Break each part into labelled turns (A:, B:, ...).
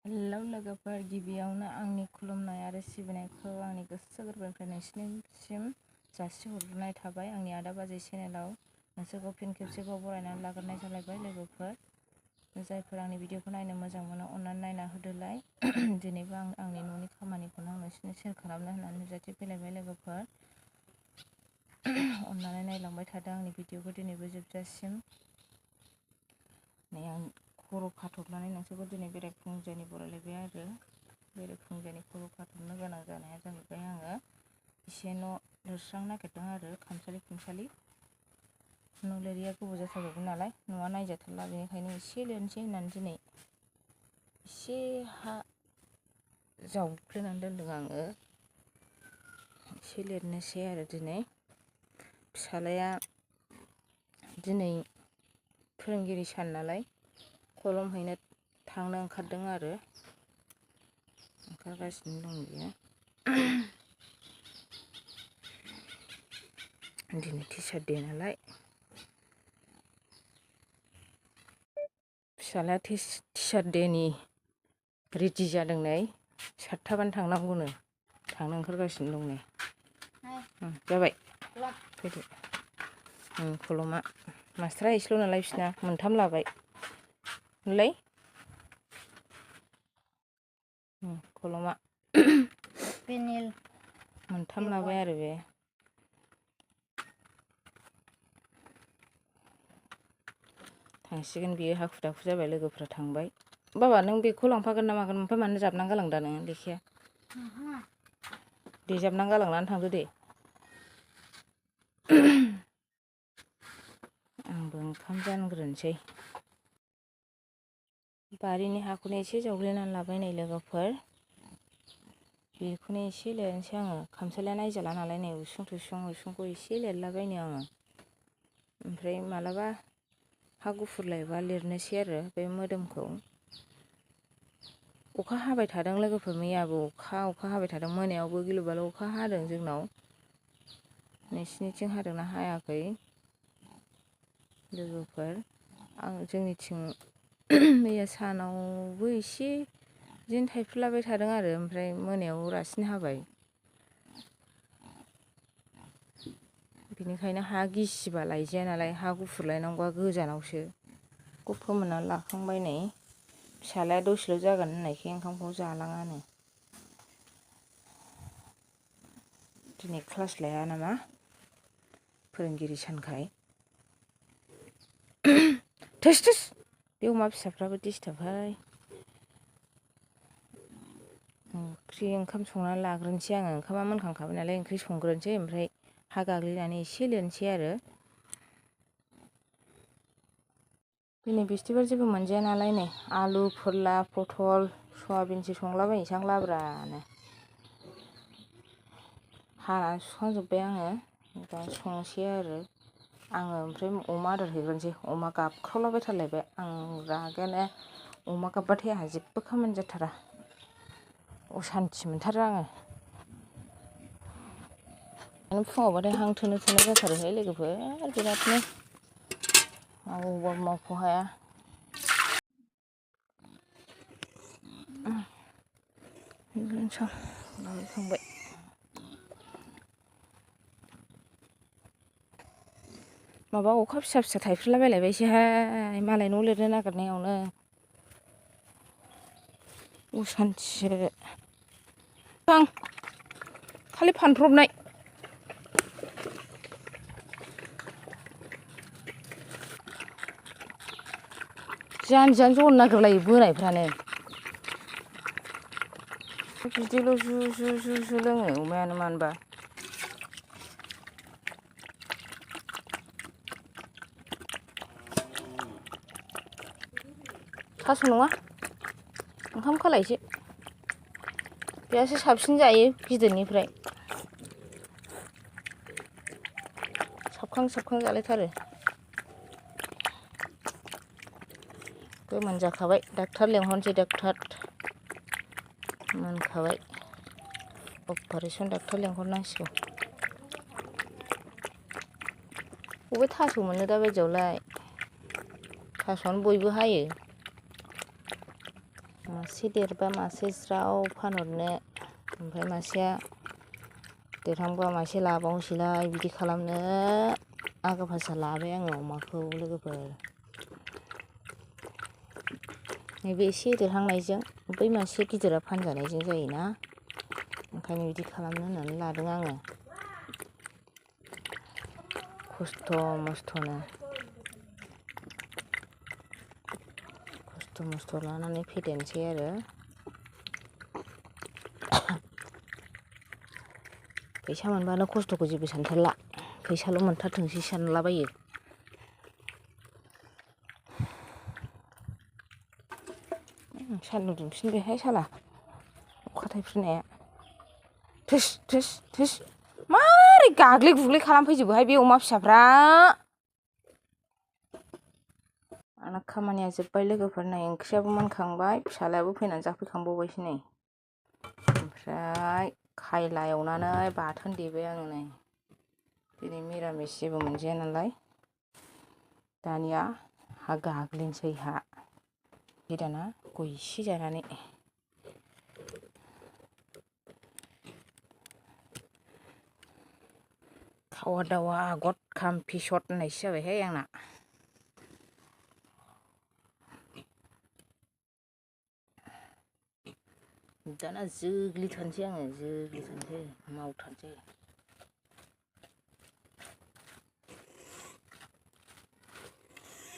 A: Hello लोगोफोर, गिबियावनो आंनि खुलुमनाय आरो सिबिनायखौ आंनि गोसो गोरबोनिफ्राय नोंसिनिसिम जासिहरनाय थाबाय। आंनि आदा बाजै चेनेलाव नोंसोरखौ फिन खेबसेबाव बरायनानै लाग्रोनाय जालायबाय। लोगोफोर, जायफोर आंनि भिडिअखौ नायनो मोजां मोनो अननानै नायना होदोलाय। दिनैबो आं आंनि न'नि खामानिखौनो आं नोंसिनो शेयार खालामनो होननानै नुजाथि फैलायबाय। लोगोफोर, अननानै नायलांबाय थादों आंनि भिडिअखौ दिनैबो जोबजासिम। नै आं खर' खाथबनानै नोंसोरखौ दिनै बेरेफुंजानि बरायलायबाय आरो बेरेफुंजानि खर' खाथबनो गोनां जानाया जाहैबाय आङो एसे न' लिरस्रांनो नागिरदों आरो खामसालि न' लिरिया गोबाव जाथारबायमोन नालाय, न'आ नायजाथारला, बेनिखायनो एसे लिरनोसै होननानै दिनै एसे हा जावफ्लेनानै दोनदों आङो। एसे लिरनोसै आरो दिनै फिसालाया दिनै फोरोंगिरि सान नालाय कलम हैनो थांनो ओंखारदों आरो ओंखारगासिनो दं बियो। दिनै टिचार दे नालाय फिसाला टिचार देनि रेडि जादों नै, 7:00बानो थांनांगौनो, थांनो ओंखारगासिनो दं नै। जाबाय फैदो। कलमा मास्टारा एसेल' नालाय बिसिना, मोनथाम लाबाय नोलाय कलमा पेनिल मोनथाम लाबाय आरो बे। थांसिगोन बियो, हाखु दाखु जाबाय, लोगोफ्रा थांबाय। बाबा नों बेगखौ लांफागोन ना मागोन? ओमफ्राय मानो जाबनानै गालांदा नोङो लेखाया? दे जाबनानै गालांनानै थांदो दे। आंबो ओंखाम जानग्रोनोसै। बारिनि हाखौनो एसे जावग्लिनानै लाबाय नै लोगोफोर, बेखौनो एसे लिरनोसै आङो। खामसालिया नायजाला नालाय नै उसुंखौ एसे लिरलाबायनो आङो। ओमफ्राय मालाबा हा गुफुर लायबा लिरनोसै आरो बे मोदोमखौ। अखा हाबाय थादों लोगोफोर, मैयाबो अखा हाबाय थादों, मोनायावबो गिलु बालु अखा हादों जोंनाव। नोंसिनिथिं हादोंना हायाखै लोगोफोर? जोंनिथिं मैया सानावबो एसे बिदिनो थाइफ्रिलाबाय थादों आरो, ओमफ्राय मोनायाव रासिन हाबाय। बिनिखायनो हा गिसिबा लायजाया नालाय, हा गुफुर लायनांगौआ गोजानावसो। बेखौ फोमोननानै लाखांबाय नै। फिसालाया दसेल' जागोन होननायखाय ओंखामखौ जालाङानो। दिनै क्लास लाया नामा, फोरोंगिरि सानखाय। थोस बे अमा फिसाफ्राबो डिस्टार्बहाय। ओंखाम संनानै लाग्रोनोसै आङो। ओंखामा मोनखांखाबाय नालाय, ओंख्रि संग्रोनोसै, ओमफ्राय हा गाग्लिनानै एसे लिरनोसै आरो। दिनै बिस्थिबार जेबो मोनजाया नालाय नै आलु, फोरला, पथल, सयाबिनसो संलाबायनोसै आं लाब्रानो। हानानै सुखांजोब्बाय आङो, दा संनोसै आरो आङो। ओमफ्राय अमा आदार हैग्रोनोसै। अमा गाबख्रावलाबायथारलायबाय, आं रागायानो। अमा गाबबाथाय आंहा जेबो खामानि जाथारा, असान्थि मोनथारो आङो। फुङावबाथाय हां थोनो जाथारोहाय लोगोफोर, बिरादनो मावबाबो मावख' हाया। लाबोखांबाय। माबा अखा फिसा फिसा थाइफ्रिलाबायलायबायसोहाय मालाय न' लिरनो नागिरनायावनो। असान्थिसो आं खालि फानब्रबनाय। जानजियानो जनो नागिरलायो बोनायफ्रानो। बिदिल' जु लोङो अमायानो मानोबा। थास' नङा, ओंखाम खालायसो। बेयासो साबसिन जायो गिदिरनिफ्राय। साबखां जालायथारो। गोमोन जाखाबाय, डाक्टार लेंहरनोसै। डाक्टार मोनखाबाय, अपारेसन डाक्टार लेंहरनांसिगौ। बबे थास' मोनो दा बायदियावलाय, थास'आनो बयबो हायो। मासे देरबा मासे ज्राव फानहरनो, ओमफ्राय मासेया देरहांबा मासे लाबावनोसैलाय बिदि खालामनो आगा फासा लाबाय आङो अमाखौ लोगोफोर। नैबे एसे देरहांनायजों बै मासे गिदिरा फानजानायजों जायोना, ओंखायनो बिदि खालामनो होननानै लादों आङो। खस्थ' मस्थ' लानानै फेदेरनोसै आरो। फैसा मोनबानो खस्थ'खौ जेबो सानथारला, फैसाल' मोनथारथोंसै सानलाबायो। सान्दुं दुंफिनबायहाय साला अखा थाइफ्रिनाया। थोस मारै गाग्लि गुग्लि खालामफैजोबोहाय बे अमा फिसाफ्रा। आंना खामानिया जोब्बाय लोगोफोर। नै ओंख्रियाबो मोनखांबाय, फिसालायाबो फैनानै जाफैखांबावबायसो नै। ओमफ्राय खायला एवनानै बाथोन देबाय आङो नै। दिनै मिरामिस जेबो मोनजाया नालाय, दानिया हा गाग्लिनोसै हा। दाना गयसे जानानै। खावा दावा गद खामफिसद होननायसो जाबायहाय आंना। दाना जोग्लिथारनोसै आङो, मावथारनोसै।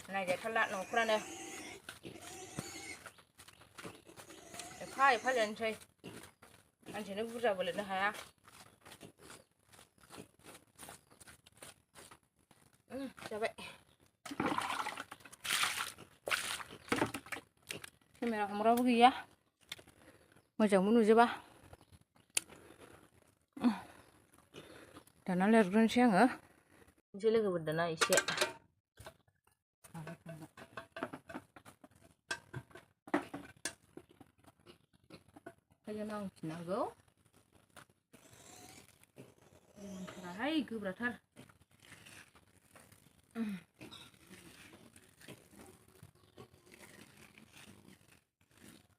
A: नायजाथारला न'फ्रानो एफा लिरनोसै, सानसेनो बुरजाबो लिरनो हाया। जाबाय। केमेरा हमग्राबो गैया, मोजांबो नुजोबा। दाना लिरग्रोनोसै आङो। लोगोफोर दाना एसे नांफिननांगौ। हाय गोब्राथार।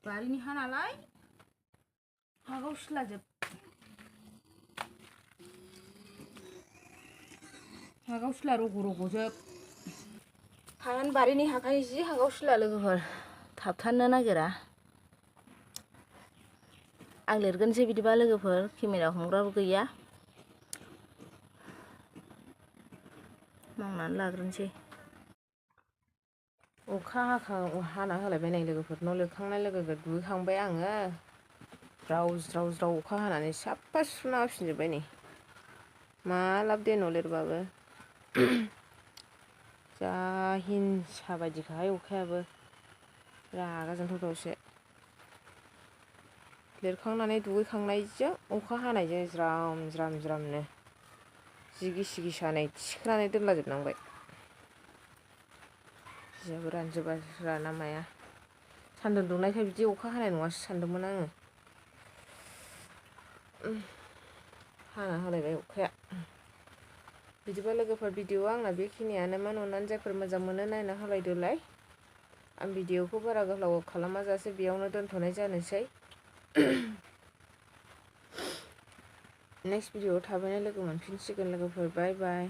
A: बारिनि हा नालाय हागाव सिलाजोब। हागाव सिला रग'-रग'जोब। हायानो बारिनि हाखाय जि हागाव सिला लोगोफोर, थाबथानो नागिरा। आं लिरगोनसै बिदिबा लोगोफोर, केमेरा हमग्राबो गैया। मावनानै लाग्रोनोसै। अखा हाना होलायबाय नै लोगोफोर। न' लिरखांनाय लोगो दुगैखांबाय आङो। ज्राव अखा हानानै साफा सुना होफिनजोब्बाय नै। मा लाब दे न' लिरबाबो। जा हिंसा बायदिखाहाय अखायाबो, रागा जोंथावथावसो। लिरखांनानै दुगैखांनायजों अखा हानायजों ज्राम-ज्रामनो जि गिसि नै थिखोनानै दोनलाजोबनांबाय। जियाबो रानजोबा राना माया। सान्दुं दुंनायखाय बिदि अखा हानाय नङासो सानदोंमोन आङो। हाना होलायबाय अखाया। बिदिबा लोगोफोर भिडिअ'आ आंना बेखिनियानोमोन। अननानै जायफोर मोजां मोनो नायना होलायदोलाय। आं भिडिअ'खौ बारा गोलाव खालामाजासे बेयावनो दोनथ'नाय जानोसै। नेक्स्ट भिडिअ'आव थाबैनो लोगो मोनफिनसिगोन लोगोफोर। बाय बाय।